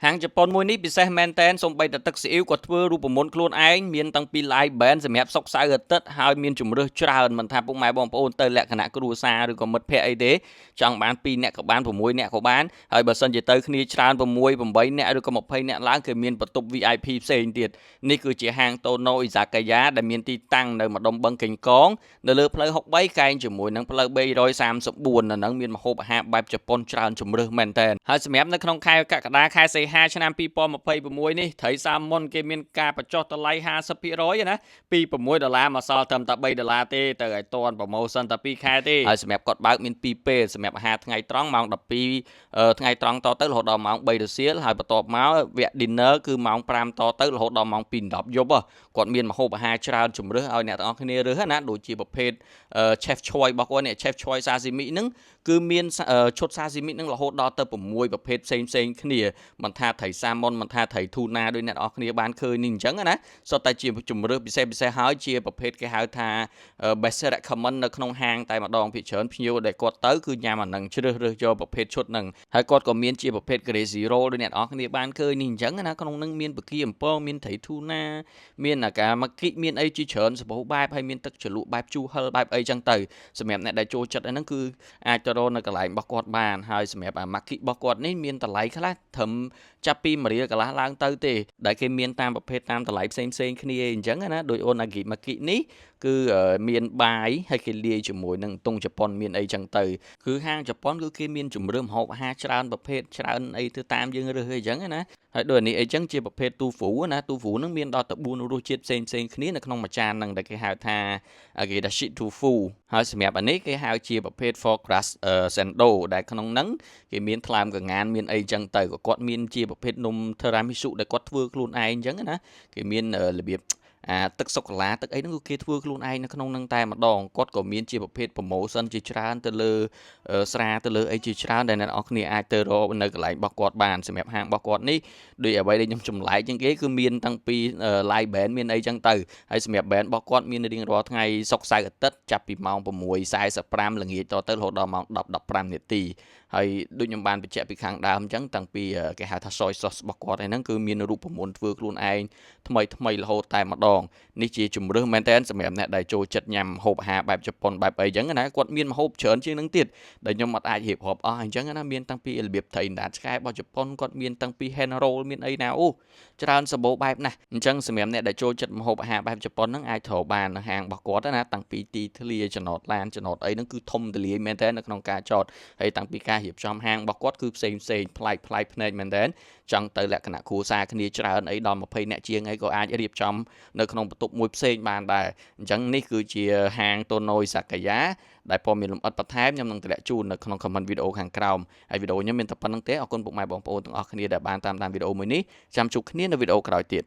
ហាងជប៉ុនមួយនេះពិសេសមែនតែនសូម្បីតែទឹកស៊ីអ៊ីវក៏ធ្វើរូបមន្តខ្លួនឯងមានតាំងពី live band សម្រាប់សុកសៅរ៍អាទិត្យហើយមានជំរើសច្រើនមិនថាពុកម៉ែបងប្អូនទៅលក្ខណៈគ្រួសារឬក៏មិត្តភ័ក្តិអីទេចង់បាន2នាក់ក៏បាន6នាក់ក៏បានហើយបើសិនជាទៅគ្នាច្រើន6 8នាក់ឬក៏20នាក់ឡើងគេមានបន្ទប់ VIP ផ្សេងទៀតនេះគឺជាហាង Tono Izakaya ដែលមានទីតាំងនៅម្ដុំបឹងកេងកងនៅលើផ្លូវ63កែងជាមួយនឹងផ្លូវ334នៅនឹងមានម្ហូបអាហារបែបជប៉ុនច្រើនជម្រើសមែនតើហើយសម្រាប់នៅក្នុងខែកក្កដាខែសីហាឆ្នាំ2026នេះត្រីសាមុនគេមានការបញ្ចុះតម្លៃ50%ណាពី6ដុល្លារមកសល់ត្រឹមតែ3ដុល្លារទេទៅឲ្យតាន់ promotion តែ2ខែទេហើយសម្រាប់គាត់បើកមាន2ពេលសម្រាប់អាហារថ្ងៃត្រង់ម៉ោង12ថ្ងៃត្រង់តទៅរហូតដល់ម៉ោង3រសៀលហើយបន្ទាប់មកវគ្គ dinner គឺម៉ោង5តទៅរហូតដល់ម៉ោង2:10យប់គាត់មានម្ហូបអាហារច្រើនជម្រើសឲ្យអ្នកទាំងអស់គ្នារើសណាដូចជាប្រភេទ chef choice របស់គាត់នេះ chef choice sashimi ហ្នឹងគឺមានឈុត sashimi ហ្នឹងរហូតដល់ទៅ6ប្រភេទផ្សេងផ្សេងគ្នាមិនថាត្រីសាម៉ុនមិនថាត្រីធូណាដោយអ្នកនរគ្នាបានឃើញនេះអញ្ចឹងណាសុទ្ធតែជាជម្រើសពិសេសពិសេសហើយជាប្រភេទគេហៅថា best recommend នៅក្នុងហាងតែម្ដងភាគច្រើនភ្ញៀវដែលគាត់ទៅគឺញ៉ាំអាហ្នឹងជ្រើសរើសយកប្រភេទឈុតហ្នឹងហើយគាត់ក៏មានជាប្រភេទ crazy roll ដោយអ្នកនរគ្នាបានឃើញនេះអញ្ចឹងណាក្នុងហ្នឹងមានបកាអំពងមានត្រីធូណាមានអាកាម៉ាគិមានអីជាច្រើនសម្បូរបែបហើយមានទឹកជ្រលក់បែបជូរហឹរបែបអីចឹងទៅសម្រាប់អ្នកដែលចូលចិត្តហ្នឹងគឺអាចទៅរកនៅកន្លែងរបស់គាត់បានហើយសម្រាប់អាម៉ាគិរបស់គាត់នេះមានតម្លៃខ្លះត្រឹមចាប់ពី1រៀលកន្លះឡើងទៅទេដែលគេមានតាមប្រភេទតាមតម្លៃផ្សេងផ្សេងគ្នាអញ្ចឹងណាដោយអូណាគីម៉ាគិនេះគឺមានបាយហើយគេលាយជាមួយនឹងតុងជប៉ុនមានអីចឹងទៅគឺហាងជប៉ុនគឺគេមានជំរើសម្ហូបអាហារច្រើនប្រភេទច្រើនអីទៅតាមយើងរើសអីចឹងណាហើយដូចនេះអីចឹងជាប្រភេទទូហ្វូណាទូហ្វូនឹងមានដល់ទៅ4រសជាតិផ្សេងផ្សេងគ្នានៅក្នុងមួយចានហ្នឹងដែលគេហៅថាគេថា shit tofu ហើយសម្រាប់អានេះគេហៅជាប្រភេទ foie gras sando ដែលក្នុងហ្នឹងគេមានថ្លើមកងានមានអីចឹងទៅក៏គាត់មានជាប្រភេទនំ tiramisu ដែលគាត់ធ្វើខ្លួនឯងចឹងណាគេមានរបៀបអាទឹកសូកូឡាទឹកអីហ្នឹងគឺគេធ្វើខ្លួនឯងនៅក្នុងហ្នឹងតែម្ដងគាត់ក៏មានជាប្រភេទ promotion ជាច្រើនទៅលើស្រាទៅលើអីជាច្រើនដែលអ្នកនរគ្នាអាចទៅរកនៅកន្លែងរបស់គាត់បានសម្រាប់ហាងរបស់គាត់នេះដូចអ្វីដែលខ្ញុំចម្លែកជាងគេគឺមានតាំងពី live band មានអីចឹងទៅហើយសម្រាប់ band របស់គាត់មានរៀងរាល់ថ្ងៃសុក្រសៅរ៍អាទិត្យចាប់ពីម៉ោង6:45ល្ងាចតទៅរហូតដល់ម៉ោង10:15នាទីហើយដូចខ្ញុំបានបញ្ជាក់ពីខាងដើមអញ្ចឹងតាំងពីគេហៅថា soy sauce របស់គាត់ហ្នឹងគឺមានរូបមន្តធ្វើខ្លួនឯងថ្មីថ្មីរហូតតែម្ដងនេះជាជំរើសមែនតើសម្រាប់អ្នកដែលចូលចិត្តញ៉ាំហូបអាហារបែបជប៉ុនបែបអីចឹងណាគាត់មានម្ហូបច្រើនជាងនឹងទៀតដែលខ្ញុំអត់អាចរៀបរាប់អស់អញ្ចឹងណាមានតាំងពីរបៀបត្រីអណ្ដាតឆ្កែរបស់ជប៉ុនគាត់មានតាំងពី hand roll មានអីណាអូច្រើនសម្បូរបែបណាស់អញ្ចឹងសម្រាប់អ្នកដែលចូលចិត្តម្ហូបអាហារបែបជប៉ុនហ្នឹងអាចត្រូវបាននៅហាងរបស់គាត់ណាតាំងពីទីធ្លាចំណតឡានចំណតអីហ្នឹងគឺធំទូលាយមែនតើនៅក្នុងការចតហើយតាំងពីការរៀបចំហាងរបស់គាត់គឺផ្សេងផ្សេងប្លែកប្លែកភ្នែកមែនតើចង់ទៅលក្ខណៈគ្រួសារគ្នាច្រើនអីដល់20នាក់ជាងអីក៏អាចរៀបចំនៅក្នុងបន្ទប់មួយផ្សេងបានដែរអញ្ចឹងនេះគឺជាហាងតូណូយសាកាយ៉ាដែលព័ត៌មានលម្អិតបន្ថែមខ្ញុំនឹងតម្លាក់ជូននៅក្នុង comment វីដេអូខាងក្រោមហើយវីដេអូខ្ញុំមានតែប៉ុណ្្នឹងទេអរគុណពុកម៉ែបងប្អូនទាំងអស់គ្នាដែលបានតាមដានវីដេអូមួយនេះចាំជួបគ្នានៅវីដេអូក្រោយទៀត។